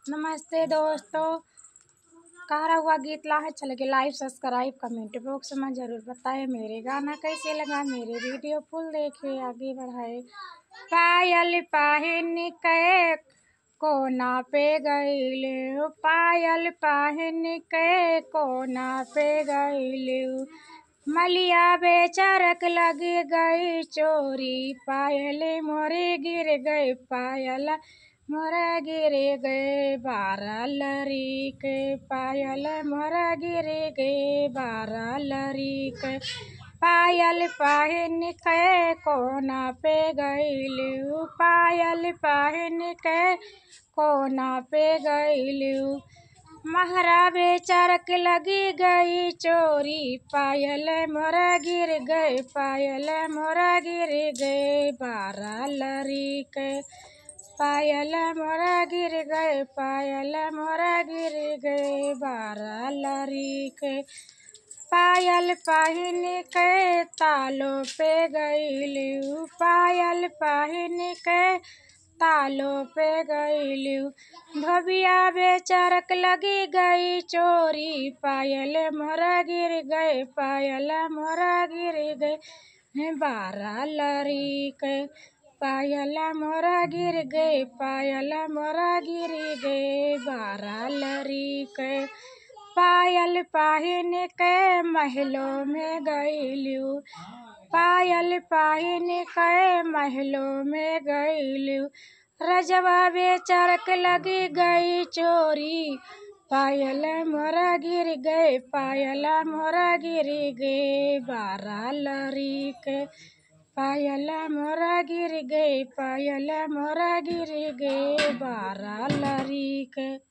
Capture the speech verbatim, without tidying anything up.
नमस्ते दोस्तों, का रउआ गीत लाहे चले के like, subscribe, comment box में जरूर बताएं। मेरे गाना कैसे लगा, मेरे video full देखे, आगे बढ़ाए। पायल पहिन के कोना पे गइलू, पायल पहिन के कोना पे गइलू। मलिया बेचरक लगी गई चोरी, पायल मोरे गिर गए, पायल मोरे गिर गए बारह लरी के, पायल मोरे गिर गए बारह लरी के। पायल पहिन के कोना पे गइलू, पायल पहिन के कोना पे गइलू। महरा बेचरक लगी गई चोरी, पायल मोरा गिर गए, पायल मोरा गिर गए बारह लरी के। पायल मोरा गिर गए, पायल मोरा गिर गए बारह लरी के। पायल पहिन के तालो पे गइलू, पायल पहिन के तालो पे गइलू। धोबिया बेचरक लगी गई चोरी, पायल मोरा गिर गए, पायल मोरा गिर गए बारह लरी के। पायल मोरा गिर गए, पायल मोरा गिर गए बारह लरी के। पायल पहिन के महलो में गइलू, पायल पहिन के महलो में गइलू। रजवा बेचरक लगी गई चोरी, पायल मोरा गिर गए, पायल मोरा गिर गए बारह लरी के। पायल मोरा गिर गए, पायल मोरा गिर गए बारह लरी के।